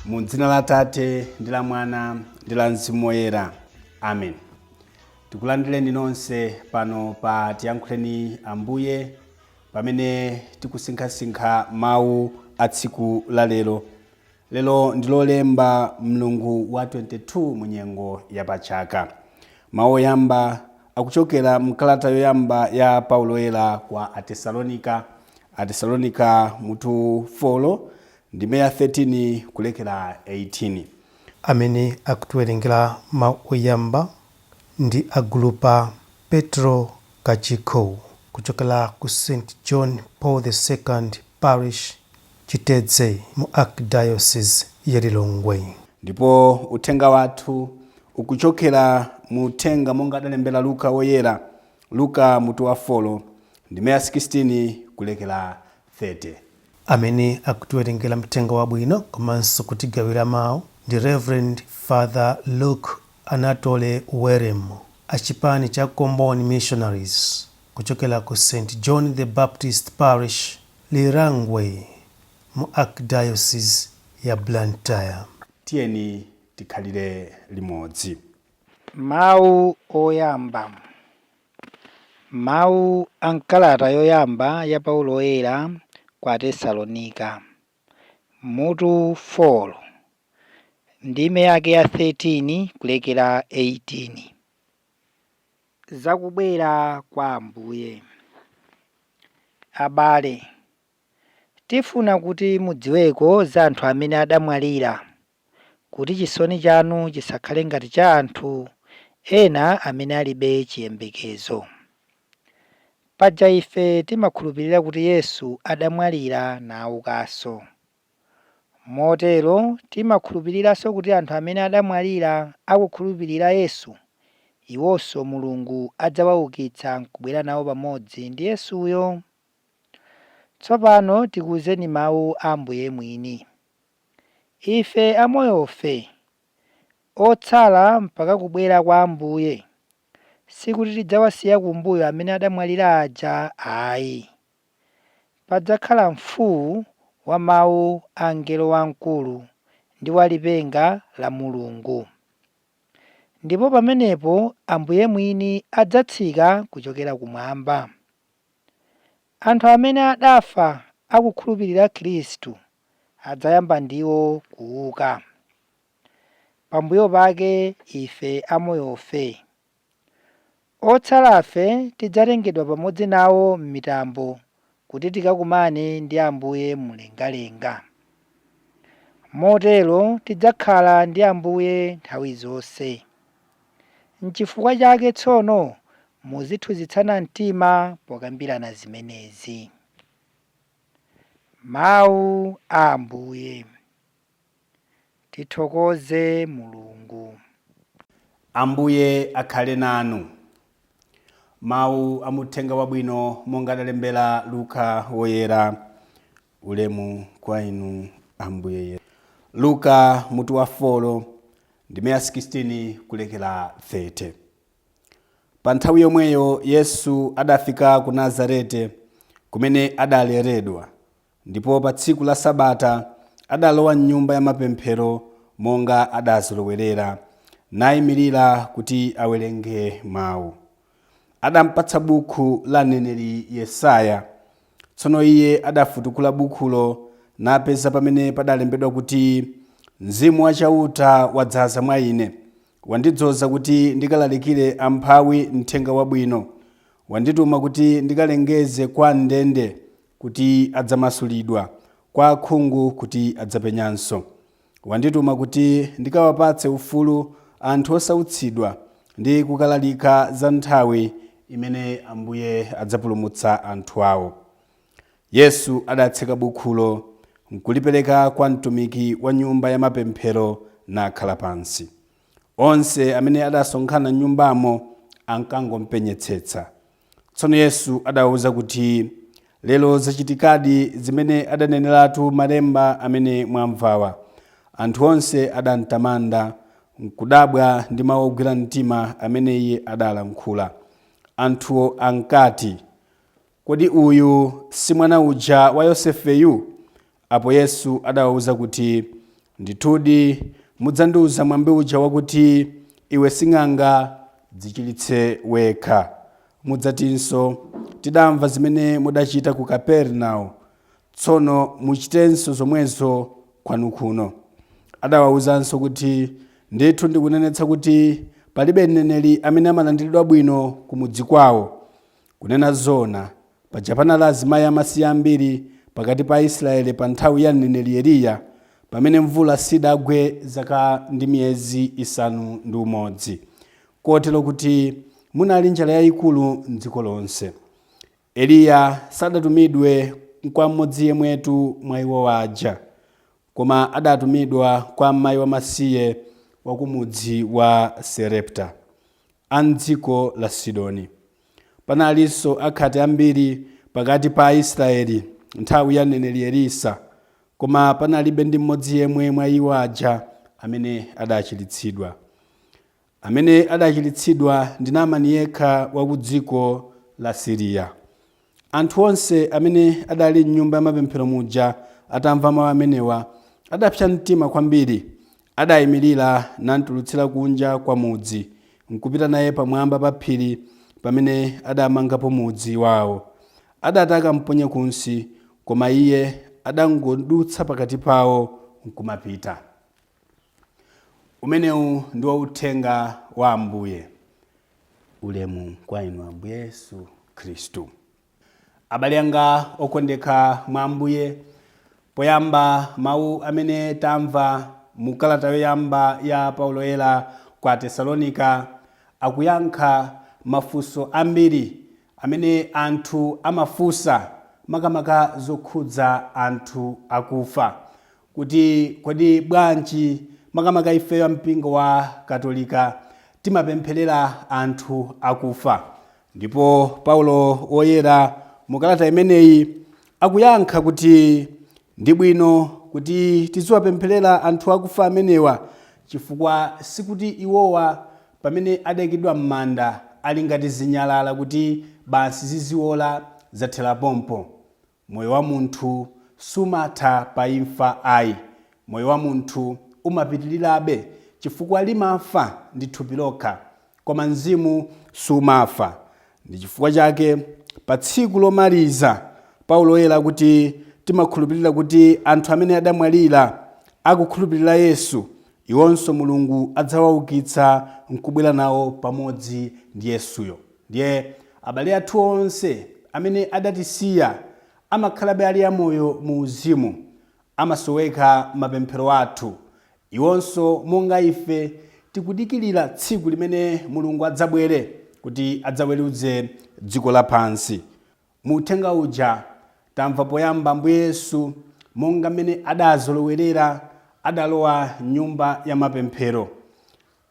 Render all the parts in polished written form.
Mu dzina la Tate ndi la Mwana ndi la Mzimu Woyera, amen. Tikulandireni nonse pano pa Tiyankhuleni Ambuye pamene tikusinkhasinkha mawu a tsiku la lero. Lero ndi Lolemba, mlungu wa 22 mu nyengo ya pachaka. Mawu oyamba akuchokera mkalata yoyamba ya Paulo Woyera kwa Atesalonika, Atesalonika mutu 4 ndime ya 13 kulekera 18. Amene akutiwerengera mawu oyamba ndi agulupa Petro Kachikho kuchokera ku St John Paul II Parish, Chitedze, mu Archdiocese ya Lilongwe. Ndipo uthenga wathu ukuchokera mu uthenga monga adalembera Luka Woyera, Luka mutu wa 4 ndime ya 16 kulekera 30. Amene akutiwerengera mthenga wabwino komanso kutigawira mawu ndi Reverend Father Luke Anatole Werem, achipani cha Comboni Missionaries kuchokera ku St John the Baptist Parish, Lirangwe, mu Archdiocese ya Blantyre. Tiyeni tikhalire limodzi. Mawu oyamba. Mawu a m'kalata yoyamba ya Paulo Woyera kwa Atesalonika, mutu 4, ndime yake ya 13 kulekera 18. Zakubwera kwa Ambuye. Abale, tifuna kuti mudziweko za anthu amene adamwalira, kuti chisoni chanu chisakhale ngati cha anthu ena amene alibe chiyembekezo. Paja ife timakhulupirira kuti Yesu adamwalira naukanso. Motero timakhulupiriranso kuti anthu amene adamwalira akukhulupirira Yesu, iwonso Mulungu adzawaukitsa n'kubwera nawo pamodzi ndi Yesuyo. Tsopano tikuwuzeni mawu a Ambuye mwini. Ife amoyofe, otsala mpaka kubwera kwa Ambuye, sikuti tidzawasiya kumbuyo amene adamwalira aja ayi. Padzakhala mfuwu wa mawu a mngelo wamkulu ndi wa lipenga la Mulungu. Ndipo pamenepo Ambuye mwini adzatsika kuchokera kumwamba. Anthu amene adafa akukhulupirira Khristu adzayamba ndiwo kuuka. Pambuyo pake ife amoyofe, otsalafe, tidzatengedwa pamodzi nawo m'mitambo kuti tikakumane ndi Ambuye mlengalenga. Motero tidzakhala ndi Ambuye nthawi zonse. N'chifukwa chake tsono muzithunzitsana mtima pokambirana zimenezi. Mawu a Ambuye. Tithokoze Mulungu. Ambuye akhale nanu. Mawu a muthenga wabwino monga adalembera Luka Woyera. Ulemu kwa inu, Ambuye Yesu. Luka mutu wa 4 ndime ya 16 kulekera 30. Pa nthawi yomweyo Yesu adafika ku Nazarete kumene adaleredwa, ndipo pa tsiku la Sabata adalowa mnyumba ya mapemphero monga adazolowerera, nayimirira kuti awerenge mawu. Adampatsa buku la mneneri Yesaya. Tsono iye adafutukula bukulo napeza pamene padalembedwa kuti, Mzimu wa Chauta wadzaza mwa ine, wandidzoza kuti ndikalalikire amphawi mthenga wabwino, wandituma kuti ndikalengeze kwa ndende kuti adzamasulidwa, kwa akhungu kuti adzapenyanso, wandituma kuti ndikawapatse ufulu anthu osautsidwa ndi kukalalika za nthawi imene Ambuye adzapulumutsa anthu awo. Yesu adatseka bukhulo nkulipereka kwa mtumiki wa nyumba ya mapemphero nakhala pansi. Onse amene adasonkhana m'nyumbamo ankangompenyetsetsa. Tsono Yesu adawawuza kuti, Lero zachitikadi zimene adaneneratu malemba amene mwamvawa. Anthu onse adamtamanda, nkudabwa ndi mawu ogwira mtima amene iye adalankhula. Anthuwo ankati, Kodi uyu si mwana uja wa Yosefeyu? Apo Yesu adawawuza kuti, Ndithudi mudzandiuza mwambi uja wakuti, iwe sing'anga, dzichiritse wekha. Mudzatinso, tidamva zimene mudachita ku Kapernao, tsono muchitenso zomwezo kwanu kuno. Adawawuzanso kuti, ndithu ndikunenetsa kuti palibe mneneri amene amalandiridwa bwino kumudzi kwawo. Kunena zona, paja panali azimayi amasiye ambiri pakati pa Aisraeli pa nthawi ya mneneri Eliya, pamene mvula sidagwe zaka ndi miyezi 6, kotero kuti munali njala yayikulu m'dziko lonse. Eliya sadatumidwe kwa mmodzi yemwetu mwa iwo aja, koma adatumidwa kwa mayi wamasiye wa kumudzi wa Serepta, a m'dziko la Sidoni. Panalinso akhate ambiri pakati pa Aisraeli nthawi ya mneneri Elisa, koma panalibe ndi mmodzi yemwe mwa iwo aja amene adachiritsidwa. Amene adachiritsidwa ndi Naamani yekha wa ku dziko la Siriya. Anthu onse amene adali m'nyumba ya mapemphero muja atamva mawu amenewa, adapsa mtima kwambiri. Adayimirira namtulutsira kunja kwa mudzi, nkupita naye pamwamba pa phiri pamene adamangapo mudzi wawo. Adati akamponye kunsi, koma iye adangodutsa pakati pawo nkumapita. Umenewu ndiwo uthenga wa Ambuye. Ulemu kwa inu Ambuye Yesu Khristu. Abale anga okondeka mwa Ambuye, poyamba mawu amene tamva mu kalata yoyamba ya Paulo Woyera kwa Tesalonika akuyankha mafunso ambiri amene anthu amafunsa makamaka zokhudza anthu akufa, kuti kodi bwanji makamaka ifeyo mpingo wa Katolika timapempherera anthu akufa. Ndipo Paulo Woyera mu kalata imeneyi akuyankha kuti ndi bwino kuti tiziwapempherera anthu akufa amenewa, chifukwa sikuti iwowa pamene adayikidwa m'manda ali ngati zinyalala kuti basi ziziwola zathera pompo. Moyo wa munthu sumatha pa imfa ayi. Moyo wa munthu umapitirirabe chifukwa limafa ndi thupi lokha, koma mzimu sumafa. Ndi chifukwa chake pa tsiku lomaliza Paulo Woyera kuti timakhulupirira kuti anthu amene adamwalira akukhulupirira Yesu, iwonso Mulungu adzawaukitsa nkubwera nawo pamodzi ndi Yesuyo. Ndiye abale athu onse amene adatisiya amakhalabe ali amoyo mu uzimu, amasoweka mapemphero athu. Iwonso monga ife tikudikirira tsiku limene Mulungu adzabwere kuti adzaweruze dziko lapansi. Mu uthenga uja tamva poyamba Ambuye Yesu monga mmene adazolowerera adalowa nyumba ya mapemphero.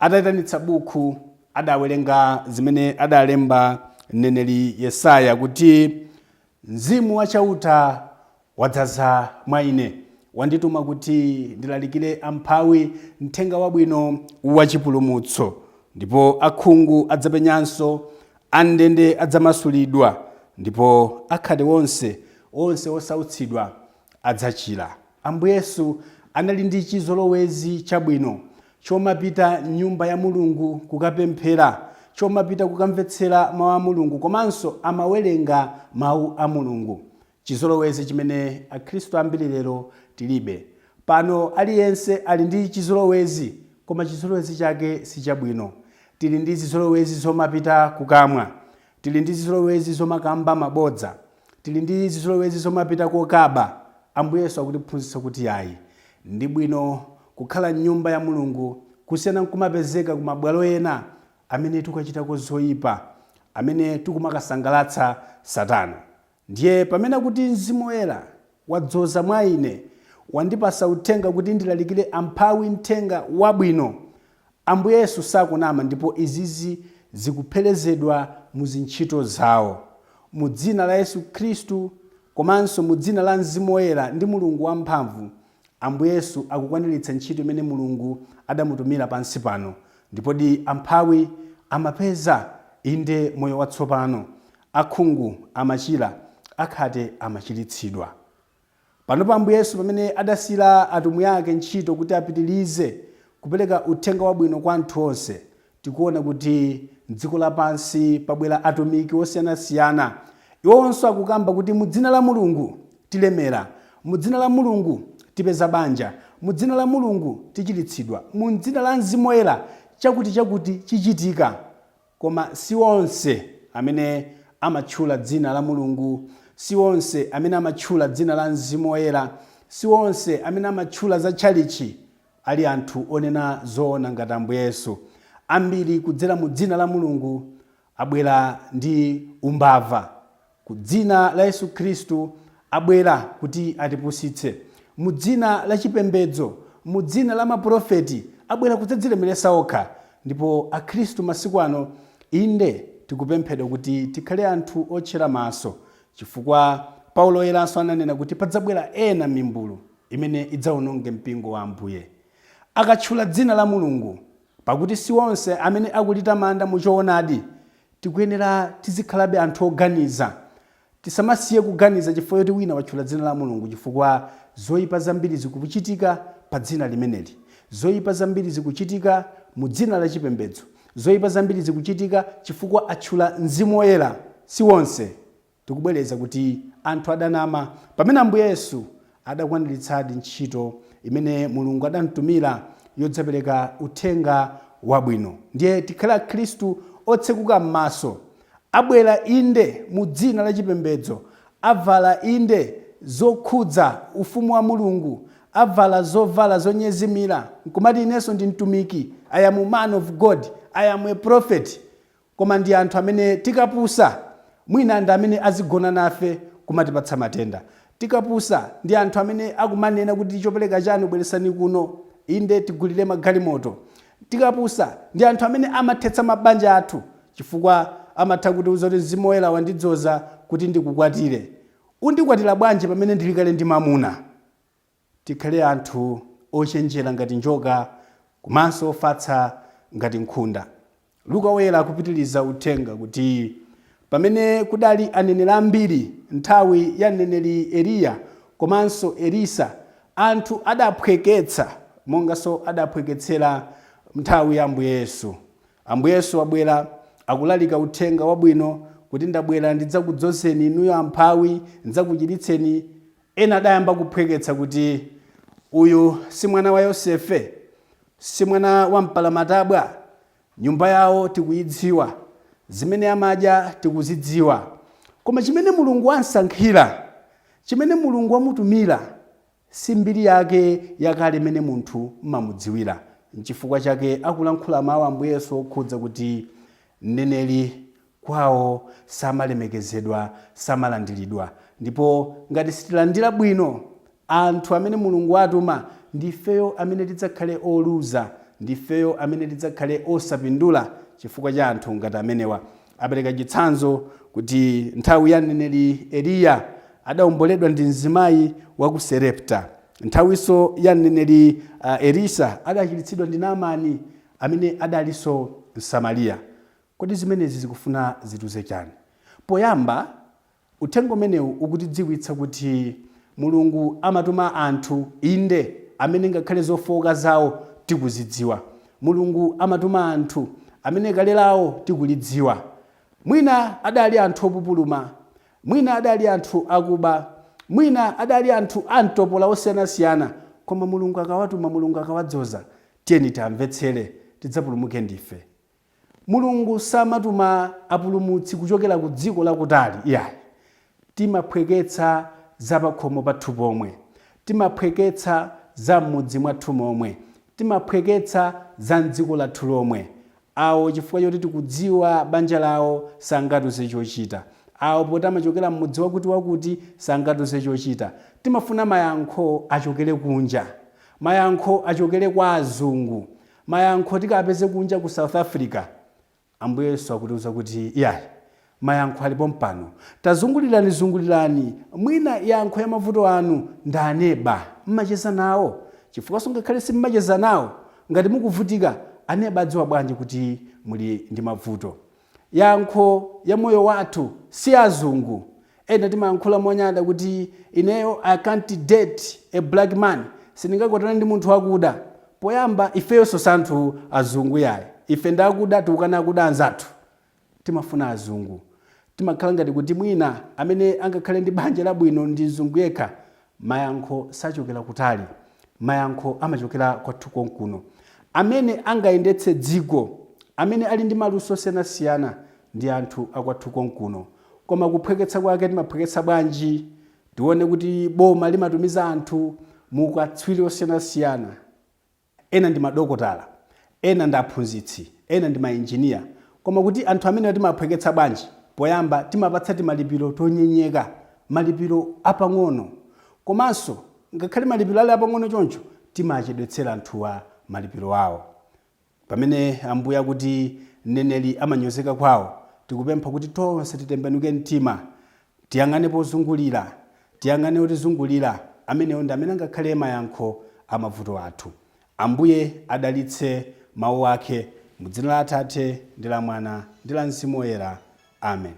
Atayitanitsa buku adawerenga zimene adalemba mneneri Yesaya kuti, Mzimu wa Chauta wadzaza mwa ine, wandituma kuti ndilalikire amphawi mthenga wabwino wa chipulumutso, ndipo akhungu adzapenyanso, andende adzamasulidwa, ndipo akhate onse, onse osautsidwa adzachira. Ambuye Yesu anali ndi chizolowezi chabwino chomapita m'nyumba ya Mulungu kukapemphera, chomapita kukamvetsera mawu a Mulungu, komanso amawerenga mawu a Mulungu. Chizolowezi chimene Akhristu ambiri lero tilibe. Pano aliyense ali ndi chizolowezi, koma chizolowezi chake sichabwino. Tili ndi zizolowezi zomapita kukamwa, tili ndi zizolowezi zomakamba mabodza, tili ndi zizolowezi zomapita kokaba. Ambuye Yesu akutiphunzitsa kuti ayi, ndi bwino kukhala m'nyumba ya Mulungu kusiyana nkumapezeka kumabwalo ena amene tikukachitako zoyipa, amene tikumakasangalatsa Satana. Ndiye pamene kuti Mzimu Woyera wadzoza mwa ine, wandipasa uthenga kuti ndilalikire amphawi mthenga wabwino, Ambuye Yesu sakunama ndipo izizi zikupherezedwa mu zintchito zawo. Mu dzina la Yesu Khristu komanso mu dzina la Mzimu Woyera ndi Mulungu wamphamvu, Ambuye Yesu akukwaniritsa ntchito imene Mulungu adamutumira pansi pano. Ndipodi amphawi amapeza inde moyo watsopano, akhungu amachira, akhate amachiritsidwa. Panopa Ambuye Yesu pamene adasiyira atumwi ake ntchito kuti apitirize kupereka uthenga wabwino kwa anthu onse, tikuona kuti m'dziko lapansi pabwera atumiki osiyanasiyana. Iwonso akukamba kuti mu dzina la Mulungu tilemera, mu dzina la Mulungu tipeza banja, mu dzina la Mulungu tichiritsidwa, mu dzina la Mzimu Woyera chakuti chakuti chichitika. Koma si onse amene amatchula dzina la Mulungu, si onse amene amatchula dzina la Mzimu Woyera, si onse amene amatchula za tchalitchi ali anthu onena zoona ngati Ambuye Yesu. Ambiri kudzera mu dzina la Mulungu abwera ndi umbava. Ku dzina la Yesu Khristu abwera kuti atipusitse. Mu dzina la chipembedzo, mu dzina la maprofeti abwera kudzadzilemeretsa okha. Ndipo akhristu masiku ano inde tikupemphedwa kuti tikhale anthu otchera maso, chifukwa Paulo Woyeranso ananena kuti padzabwera ena mimbulu imene idzaononge mpingo wa Ambuye. Akatchula dzina la Mulungu, pakuti si onse amene akulitamanda mu choonadi, tikuyenera tizikhalabe anthu oganiza. Tisamasiye kuganiza chifukwa choti wina watchula dzina la Mulungu, chifukwa zoyipa zambiri zikuchitika pa dzina limeneli. Zoyipa zambiri zikuchitika mu dzina la chipembedzo. Zoyipa zambiri zikuchitika chifukwa atchula Mzimu Woyera. Si onse. Tikubwereza kuti anthu adanama pamene Ambuye Yesu adakwaniritsadi ntchito imene Mulungu adamtumira yodzapereka uthenga wabwino. Ndiye tikhale akhristu otsekuka m'maso. Abwera inde mu dzina la chipembedzo, avala inde zokhudza ufumu wa Mulungu, avala zovala zonyezimira, nkumati inenso ndi mtumiki, I am a man of God, I am a prophet. Koma ndi anthu amene tikapusa mwina ndi amene azigona nafe kumatipatsa matenda. Tikapusa ndi anthu amene akumanena kuti chopereka chanu bweretsani kuno inde tigulire magalimoto. Tikapusa ndi anthu amene amathetsa mabanja athu chifukwa amatha kutiuza kuti Mzimu Woyera wandidzoza kuti ndikukwatire. Undikwatira bwanji pamene ndili kale ndi mamuna? Tikhale anthu ochenjera ngati njoka komanso ofatsa ngati nkhunda. Luka Woyera akupitiriza uthenga kuti pamene kudali aneneri ambiri nthawi ya mneneri Eliya komanso Elisa, anthu adaphweketsa monganso adaphweketsera nthawi ya Ambuye Yesu. Ambuye Yesu wabwera akulalika uthenga wabwino kuti ndabwera ndidzakudzozeni inuyo amphawi, ndidzakuchiritseni. Ena adayamba kuphweketsa kuti, Uyu si mwana wa Yosefe? Si mwana wa mpalamatabwa? Nyumba yawo tikuyidziwa, zimene amadya tikuzidziwa. Koma chimene Mulungu wamsankhira, chimene Mulungu wamutumira, si mbiri yake yakale imene munthu mmamudziwira. Nchifukwa chake akulankhula mawu Ambuye Yesu okhudza kuti mneneri kwawo samalemekezedwa, samalandiridwa. Ndipo ngati sitilandira bwino anthu amene Mulungu watuma, ndifeyo amene tidzakhale oluza, ndifeyo amene tidzakhale osapindula chifukwa cha anthu ngati amenewa. Apereka chitsanzo kuti nthawi ya mneneri Eliya adaomboledwa ndi mzimayi wa ku Serepta. Nthawinso ya mneneri Elisa adachiritsidwa ndi Naamani amene adalinso Msamariya. Kodi zimenezi zikufuna zitiuze chani? Poyamba, uthenga umenewu ukutidziwitsa kuti Mulungu amatuma anthu, inde, amene ngakhale zofooka zawo tikuzidziwa. Mulungu amatuma anthu amene kale lawo tikulidziwa. Mwina adali anthu opupuluma, mwina adali anthu akuba, mwina adali anthu amtopola osiyanasiyana, koma Mulungu akawatuma, Mulungu akawadzoza, tiyeni tiamvetsere, tidzapulumuke ndife. Mulungu samatuma apulumutsi kuchokera ku dziko lakutali iyayi. Timaphweketsa za pakhomo pathu pomwe. Timaphweketsa za m'mudzi mwathu momwe. Timaphweketsa za m'dziko lathu lomwe. Awo chifukwa choti tikudziwa banja lawo sangatiuze chochita. Awo poti amachokera m'mudzi wakuti wakuti sangatiuze chochita. Timafuna mayankho achokere kunja. Mayankho achokere kwa azungu. Mayankho tikapeze kunja ku South Africa. Ambuye Yesu akutiuza kuti iyayi, mayankho ali pompano. Tazungulirani zungulirani, mwina yankho ya mavuto anu ndi aneba mmacheza nawo. Chifukwanso ngakhale simmacheza nawo, ngati mukuvutika, aneba adziwa bwanji kuti muli ndi mavuto? Yankho ya moyo wathu si azungu. Ena timayankhula monyada kuti ineyo I can't date a black man, sindingakwatirane ndi munthu wakuda. Poyamba ifeyonso si anthu azungu yayi, ife ndi akuda, tikukana akuda anzathu, timafuna azungu. Timakhala ngati kuti mwina amene angakhale ndi banja labwino ndi mzungu yekha. Mayankho sachokera kutali, mayankho amachokera kwathu konkuno. Amene angayendetse dziko, amene ali ndi maluso osiyanasiyana ndi anthu akwathu konkuno. Koma kuphweketsa kwake timaphweketsa bwanji? Tione kuti boma limatumiza anthu mu ukatswiri osiyanasiyana. Ena ndi madokotala, ena ndi aphunzitsi, ena ndi mainjiniya. Koma kuti anthu amenewa timaphweketsa bwanji? Poyamba timapatsa timalipiro tonyenyeka, malipiro apang'ono. Komanso ngakhale malipiro ali apang'ono choncho, timachedwetsera anthuwa malipiro awo. Pamene Ambuye akuti mneneri amanyozeka kwawo, tikupempha kuti tonse titembenuke mtima, tiyang'ane pozungulira, tiyang'ane otizungulira, amenewo ndi amene angakhale mayankho a mavuto athu. Ambuye adalitse mawu ake mu dzina la Atate ndi la Mwana ndi la Mzimu Woyera. Amen.